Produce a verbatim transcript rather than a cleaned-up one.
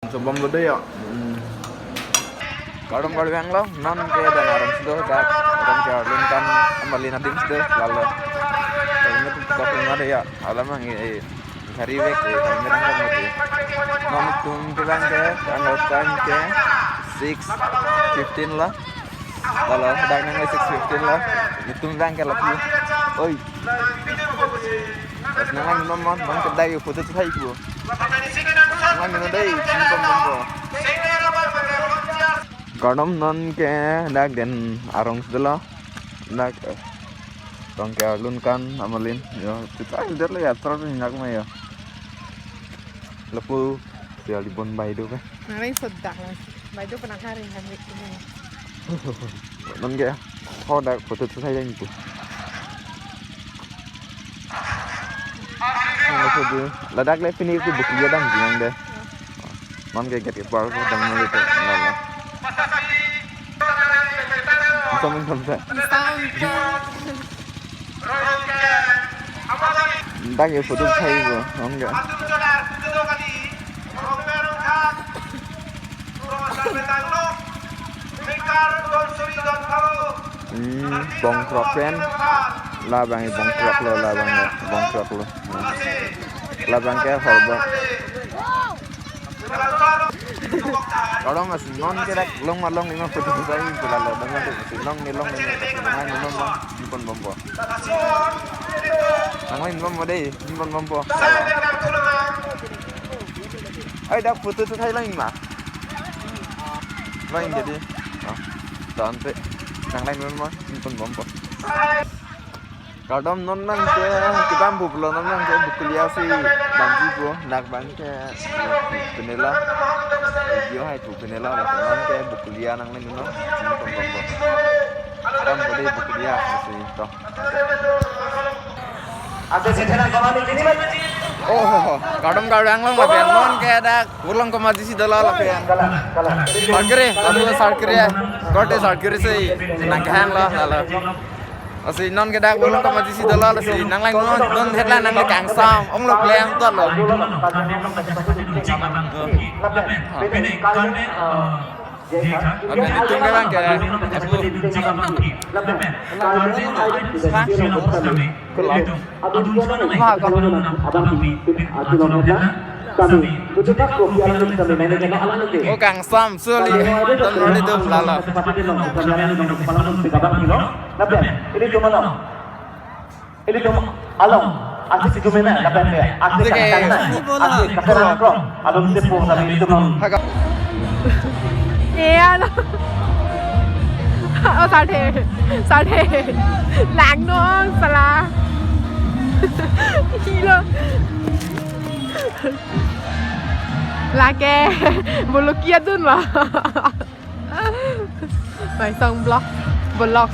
Sobom lo dei ya. Hmm. Kardom kardom lo, non ke dan arongsi do dak, arong ke arlun kan amalin adim si do, lalo. Kami tuh tak dengar ya, alam yang eh, hari wek eh, kami rangkap mati. Non tum bilang ke, tanggal time ke six fifteen lah. Lalo dak nang six fifteen lah. Itum bilang ke lagi. Oi. Pas nang nang non non, non kedai photo tu hai ku. Nang nang dei, simpan bumbo. Kardom non ke dak den arongsi dolo. Dak eh, arong ke arlun kan amalin. Yo, kita hider le yatra tu hinak ma yo. Lapu sial di bon bai do ke. Nang ring sodak lang. Bai do pernah hari hari ini. Non ke, ho dak photo tu hai yang itu. Nang photo. Ladak le pini itu bukti ya dam jingang deh. Non ke gate kepar ko dam nang itu. Nala. Bisa main samsa. Bisa main. Dak ya photo hai ko, non ke. Hmm, bongkrok pen. Labang bongkrok lo, labang bongkrok lo. Hmm. Labang ke horbon. Kardom as non ke dak long ma long ni ma photo sai ko lalo dang ma si long ni long ni ma photo nang ni long long ni pon bombo. Nang ni bombo dei, ni pon bombo. Ai dak photo tu hai lang ma. Lang jadi. Ah, tante. Nang lang ni ma ni pon bombo. Kardom non nang ke, kita ambu pulo non nang ke Bokolia si bamji po, nak bang ke penela, video hai tu penela, non ke Bokolia nang nang non, non pon pon pon. Kardom bode Bokolia si to. Oh, kardom kardom long lapen non ke dak, ulang ko maji si dolo lapen. Sarkiri, lalu sarkiri, korte sarkiri si nang kehang lo, lalo. Lasi non ke dak ulang ko maji si dolo lasi nang lang non non headline nang le kangsam ong lo klem tot lo. Lapen itum ke bang ke. Kami, itu tak kopi alam kami, main dengan alam lagi. Oh, kangsam suli. Ton roli tu lala. Lapen, ini cuma lo. Ini cuma along. Asik itu mana? Lapen ya. Asik. Asik, asik, asik, along itu pun kami itu pun. Iya, lo. Oh, sade. Sade. Lang dong, salah. Hilo. Lake, Bokolia dun lo. Mai song blog, blog.